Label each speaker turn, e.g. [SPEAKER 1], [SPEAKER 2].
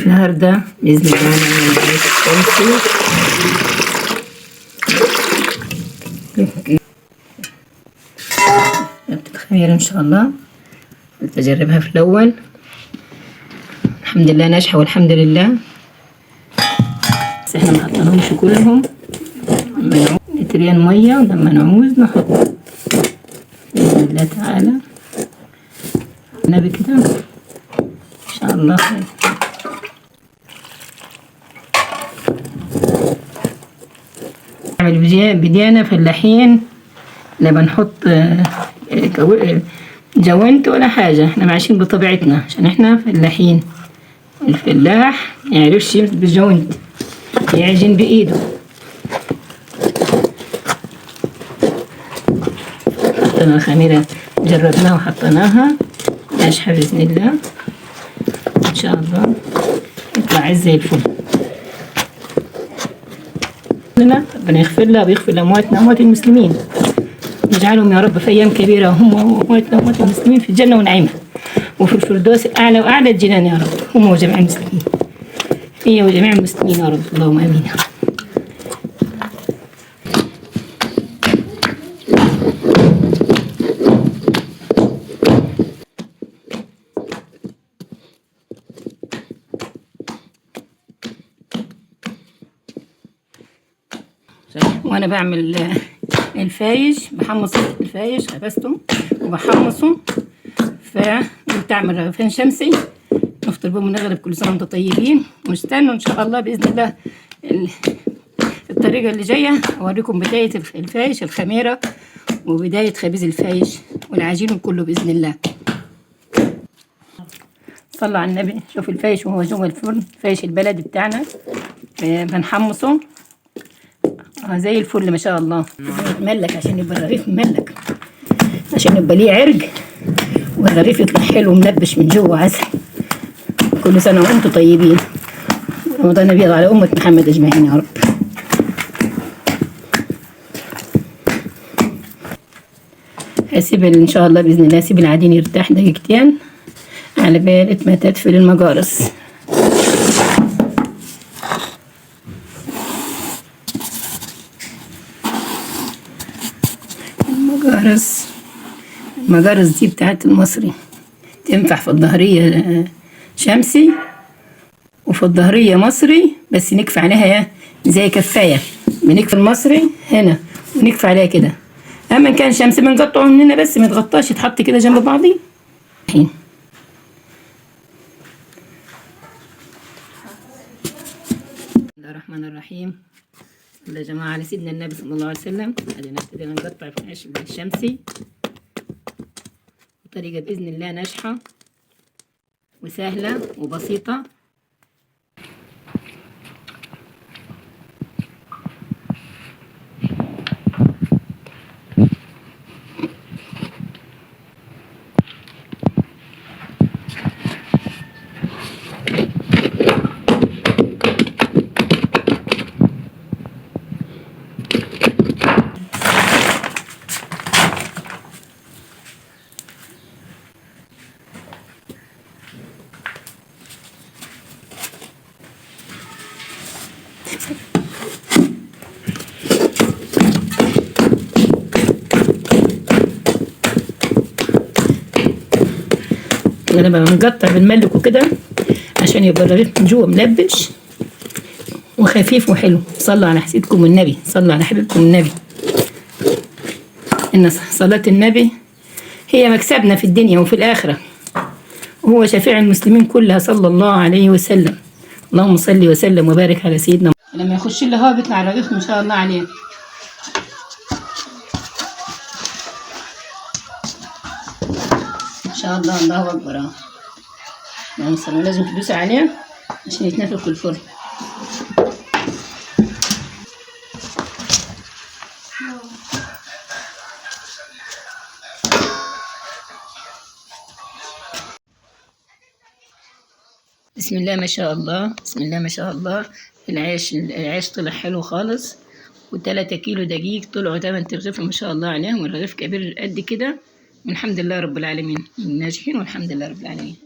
[SPEAKER 1] النهارده بإذن الله نعمل عيش شمسي. الخميرة إن شاء الله قلت أجربها في الأول، الحمد لله ناجحة والحمد لله. بس احنا ما حطيناهمش كلهم، لترين مية، ولما نعوز نحط بإذن الله تعالى النبي كده إن شاء الله خير. نعمل بدينا فلاحين، لا بنحط جوانت ولا حاجة، احنا عايشين بطبيعتنا عشان احنا فلاحين. الفلاح ما يعرفش يمسك بالجوانت، يعجن بإيده. حطينا الخميرة، جربناها وحطيناها ناجحة بإذن الله، إن شاء الله يطلع عز زي الفل. ربنا يغفر لها ويغفر لأمواتنا وأموات المسلمين، يجعلهم يا رب في أيام كبيرة هم وأمواتنا وأموات المسلمين في الجنة ونعيمها، وفي الفردوس الأعلى وأعلى الجنان يا رب، هم وجميع المسلمين، هي وجميع المسلمين يا رب، اللهم آمين يا رب. وأنا بعمل الفايش، بحمص الفايش، خبزته وبحمصه، فقلت أعمل رغيفين شمسي نفطر بهم ونغرب. كل سنة وانتم طيبين، واستنوا إن شاء الله بإذن الله الطريقة اللي جاية أوريكم بداية الفايش، الخميرة، وبداية خبيز الفايش والعجين كله بإذن الله. صلوا على النبي. شوف الفايش وهو جوه الفرن، فايش البلد بتاعنا، بنحمصه زي الفل ما شاء الله. ملك عشان يبقى الرغيف مملك، عشان يبقى ليه عرق والرغيف يطلع حلو ملبش من جوه عسل. كل سنة وانتم طيبين، رمضان أبيض على أمة محمد أجمعين يا رب. هسيب إن شاء الله بإذن الله، هسيب العجين يرتاح دقيقتين على بال ما تدفل المجارس. المجارس دي بتاعت المصري، تنفع في الظهرية شمسي وفي الظهرية مصري، بس نكفي عليها زي كفاية، بنكفي المصري هنا ونكفي عليها كده. أما إن كان شمسي بنقطعه من هنا بس، ما يتغطاش، يتحط كده جنب بعضيه. بسم الله الرحمن الرحيم. يا جماعة على سيدنا النبي صلى الله عليه وسلم. ادينا ابتدينا نقطع في العيش الشمسي بطريقة بإذن الله ناجحة وسهلة وبسيطة. انا بقى بنقطع بالملك وكده عشان يبقى الرغيف من جوه ملبش وخفيف وحلو. صلوا على سيدكم النبي، صلوا على حبيبكم النبي. إن صلاة النبي هي مكسبنا في الدنيا وفي الآخرة، وهو شفيع المسلمين كلها صلى الله عليه وسلم. اللهم صل وسلم وبارك على سيدنا. لما يخش له هوا بيطلع الرغيف ما شاء الله عليه. ما شاء الله، الله أكبر. اللهم صل. لازم تدوس عليه عشان يتنفخ في الفرن. بسم الله ما شاء الله، بسم الله ما شاء الله. العيش طلع حلو خالص، و3 كيلو دقيق طلعوا 8 ترغيف ما شاء الله عليهم، والرغيف كبير قد كده، والحمد لله رب العالمين، ناجحين والحمد لله رب العالمين.